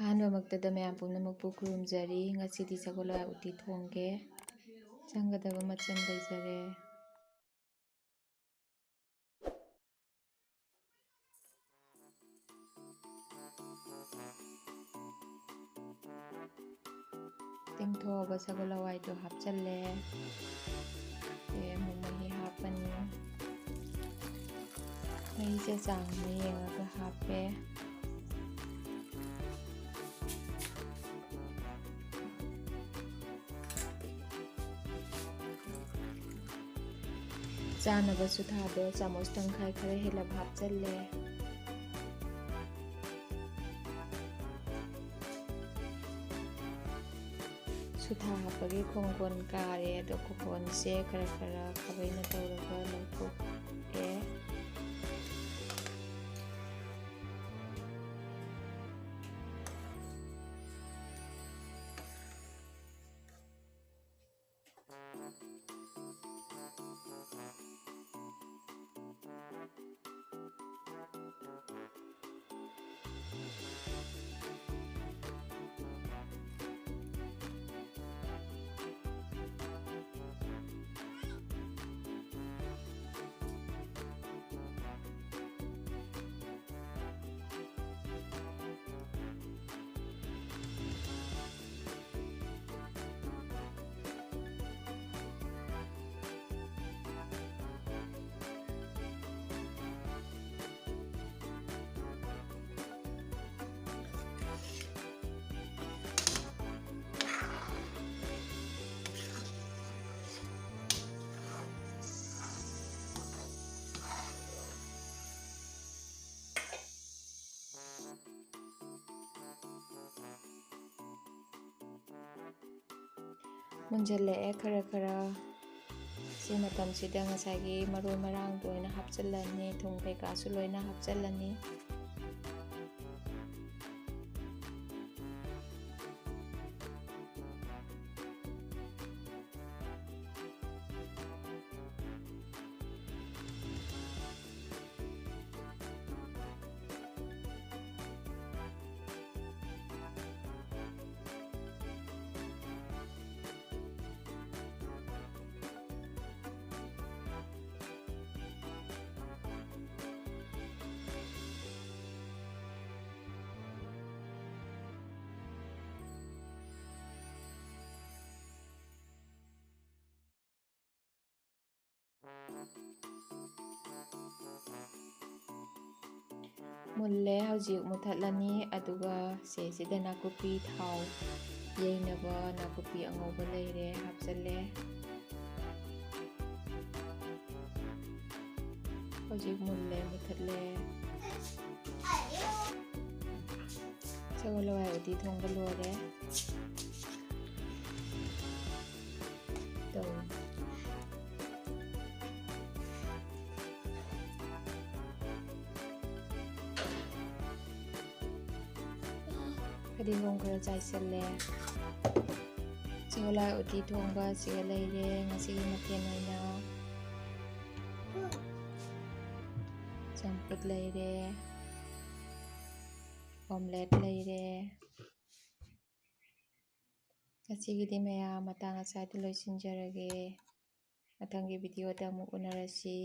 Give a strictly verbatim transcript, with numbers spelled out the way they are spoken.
ꯑꯍꯥꯟꯕꯃꯛꯇꯗ ꯃꯌꯥꯝ ꯄꯨꯝꯅꯃꯛꯄꯨ ꯈꯨꯔꯨꯝꯖꯔꯤ꯫ ꯉꯁꯤꯗꯤ ꯁꯒꯣꯜ ꯍꯋꯥꯏ ꯎꯇꯤ ꯊꯣꯡꯒꯦ꯫ ꯆꯪꯒꯗꯕ ꯃꯆꯜ ꯂꯩꯖꯔꯦ꯫ ꯇꯤꯡꯊꯣꯛꯑꯕ ꯁꯒꯣꯜ ꯍꯋꯥꯏꯗꯣ ꯍꯥꯞꯆꯜꯂꯦ꯫ ꯑꯗꯩ ꯑꯃꯨꯛ ꯃꯍꯤ ꯍꯥꯞꯄꯅꯤ꯫ ꯃꯍꯤꯁꯦ ꯆꯥꯡ ꯑꯃ ꯌꯦꯡꯉꯒ ꯍꯥꯞꯄꯦ꯫ ꯆꯥꯅꯕ ꯁꯨꯊꯥꯗꯣ ꯆꯥꯃꯁ ꯇꯪꯈꯥꯏ ꯈꯔ ꯍꯦꯜꯂꯞ ꯍꯥꯞꯆꯜꯂꯦ꯫ ꯁꯨꯊꯥ ꯍꯥꯞꯄꯒꯤ ꯈꯣꯡꯒꯣꯟ ꯀꯥꯔꯦ, ꯑꯗꯣ ꯈꯣꯡꯒꯣꯟꯁꯦ ꯈꯔ ꯈꯔ ꯈꯥꯕꯩꯅ ꯇꯧꯔꯒ ꯂꯧꯊꯣꯛꯑꯦ꯫ ꯃꯨꯟꯖꯜꯂꯛꯑꯦ ꯈꯔ ꯈꯔ꯫ ꯁꯤ ꯃꯇꯝꯁꯤꯗ ꯉꯁꯥꯏꯒꯤ ꯃꯔꯣꯏ ꯃꯔꯥꯡꯗꯣ ꯑꯣꯏꯅ ꯍꯥꯞꯆꯤꯜꯂꯅꯤ, ꯊꯨꯝ ꯀꯩꯀꯥꯁꯨ ꯂꯣꯏꯅ ꯍꯥꯞꯆꯤꯜꯂꯅꯤ꯫ ꯃꯨꯜꯂꯦ, ꯍꯧꯖꯤꯛ ꯃꯨꯊꯠꯂꯅꯤ꯫ ꯑꯗꯨꯒ ꯁꯤꯁꯤꯗ ꯅꯥꯀꯨꯞꯄꯤ ꯊꯥꯎ ꯌꯩꯅꯕ ꯅꯥꯀꯨꯞꯄꯤ ꯑꯉꯧꯕ ꯂꯩꯔꯦ, ꯍꯥꯞꯆꯜꯂꯦ꯫ ꯍꯧꯖꯤꯛ ꯃꯨꯜꯂꯦ, ꯃꯨꯊꯠꯂꯦ꯫ ꯁꯒꯣꯜ ꯍꯋꯥꯏ ꯎꯇꯤ ꯊꯣꯡꯕ ꯂꯣꯏꯔꯦ꯫ ꯇꯧ꯫ ꯐꯗꯤꯒꯣꯝ ꯈꯔ ꯆꯥꯏꯁꯤꯜꯂꯦ꯫ ꯁꯒꯣꯜ ꯍꯋꯥꯏ ꯎꯇꯤ ꯊꯣꯡꯕ ꯁꯤꯒ ꯂꯩꯔꯦ ꯉꯁꯤꯒꯤ ꯃꯊꯦꯜ ꯑꯣꯏꯅ꯫ ꯆꯝꯐꯨꯠ ꯂꯩꯔꯦ, omelette ꯂꯩꯔꯦ꯫ ꯉꯁꯤꯒꯤꯗꯤ ꯃꯌꯥꯝ ꯃꯇꯥꯡ ꯑꯁ꯭ꯋꯥꯏꯗ ꯂꯣꯏꯁꯤꯟꯖꯔꯒꯦ꯫ ꯃꯊꯪꯒꯤ videoꯗ ꯑꯃꯨꯛ ꯎꯅꯔꯁꯤ꯫